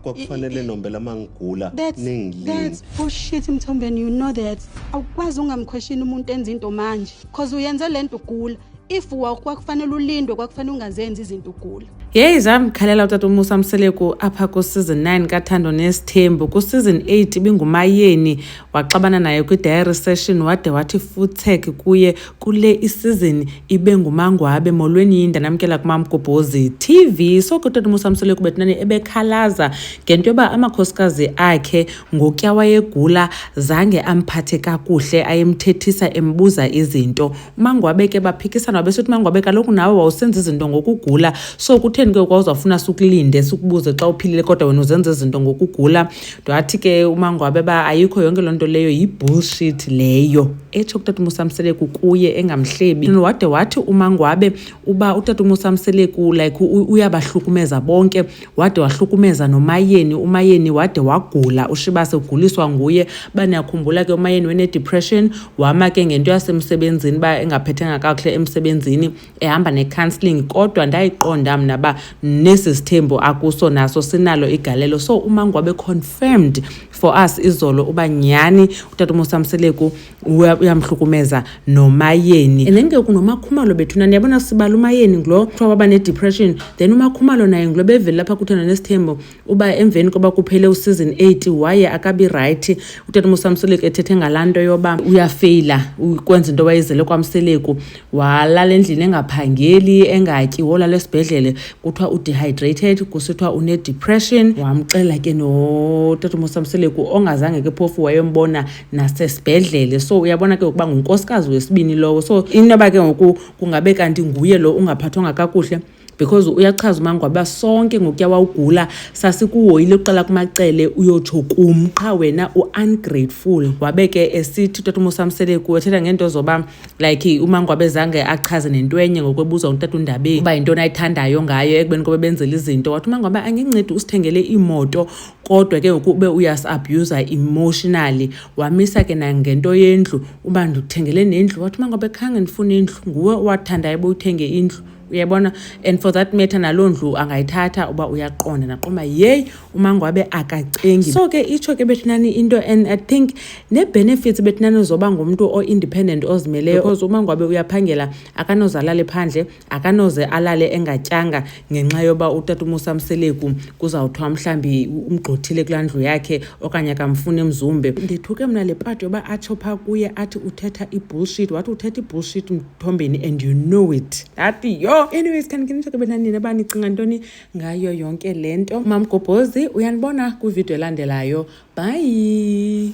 Kwakufanele nombela mangigula That's ningilinde. That's bullshit, Mthombeni, you know that. Awukwazi ungamquestion umuntu enza into manje because uyenze lento ugula. If kwakufanele ulindwe, kwakufanele ungazenzi izinto ugula. Yeyi, zamkhalela utata uMusa Mseleku apha kuseason 9 kaThando Nesithembu. Kuseason 8 ibinguMayeni, waxabana naye kwi-diary session, wade wathi futsek kuye. Kule isizini ibe nguMangwabe. Molweni, ndanamkela kuMamgobhozi TV. So ke utata uMusa Mseleku bethunani ebekhalaza ngento yoba amakhosikazi akhe ngokuya wayegula zange amphathe kakuhle, ayemthethisa, embuza izinto. UMangwabe ke baphikisana, wabesithi uMangwabe, kaloku nawe wawusenza izinto ngokugula, so kutheni ke kwawuzawufuna sukulinde sukubuze xa uphilile, kodwa wena uzenza izinto ngokugula? Ndathi ke uMangwabe uba ayikho yonke loo nto leyo, yi-bullshit leyo etsho kutata uMusa Mseleku kuye, engamhlebi. Wade wathi uMangwabe uba utata uMusa Mseleku like uyabahlukumeza bonke, wade wahlukumeza noMayeni. UMayeni wade wagula, ushibase uguliswa nguye. Baniyakhumbula ke, uMayeni wene-depression, wama ke ngento yasemsebenzini uba engaphethanga kakuhle emsebenzini, ehamba ne-counselling. Kodwa ndayiqonda mna uba nesi sithembu akuso naso sinalo igalelo. So uMangwabe confirmed for us izolo uba nyhani utata uMusa Mseleku uyamhlukumeza noMayeni. And then ke kunoMakhumalo bethuna, ndiyabona sibala uMayeni ngulo kuthiwa waba ne-depression, then uMakhumalo naye ngulo bevele lapha kuThando Nesithembu uba emveni koba kuphele useason 8 waye akabi right. Utata uMusa Mseleku ethethe ngalaa nto yoba uyafeyila ukwenza into wayezele kwaMseleku, walala endlini engaphangeli, engatyi, wolala esibhedlele, kuthiwa udehydrated, kusithiwa une-depression. Wamxela ke notata uMusa Mseleku, ongazange ke phofu wayembona nasesibhedlele. So uyabona ke ukuba ngunkosikazi wesibini lowo, so inoba ke ngoku kungabe kanti nguye lo ungaphathwanga kakuhle, because uyachaza uMangwabe sonke ngokuya wawugula sasikuhoyile uqala kuMacele uyotsho kum, qha wena u-ungrateful. Wabe ke esithi utata uMusa Mseleku ethetha ngeento zoba like uMangwabe zange achaze nento enye ngokwebuzwa ngutata uNdabeni uba yintoni ayithandayo ngayo ekubeni kobe benzela izinto. Wathi uMangwabe angincedi usithengele iimoto, kodwa ke ngoku ube uyasi-abusa emotionally. Wamisa ke nangento yendlu, uba ndikuthengele nendlu. Wathi uMangwabe khange ndifune indlu, nguwe owathandayo uba uthenge indlu, uyabona? And for that matter, naloo ndlu angayithatha uba uyaqonda. Naqonda, yeyi, uMangwabe akacengi. So ke itsho ke bethunani into, and I think nee-benefits bethunani zoba ngumntu o-independent, ozimeleyo, because uMangwabe uyaphangela, akanoze alale phandle, akanoze alale engatyanga ngenxa yoba utata uMusa Mseleku kuzawuthiwa mhlawumbi umgxothile kulaa ndlu yakhe okanye akamfuni emzumbe. Ndithuke mna le part yoba atsho phaa kuye athi uthetha i-bullshit. Wathi uthetha i-bullshit, Mthombeni, and you know it. Ndathi yho. Anyways, khanike nitsho ke bethunani nina uba nicinga ntoni ngayo yonke le nto. Mamgobhozi uyanibona kwividiyo elandelayo. Bye.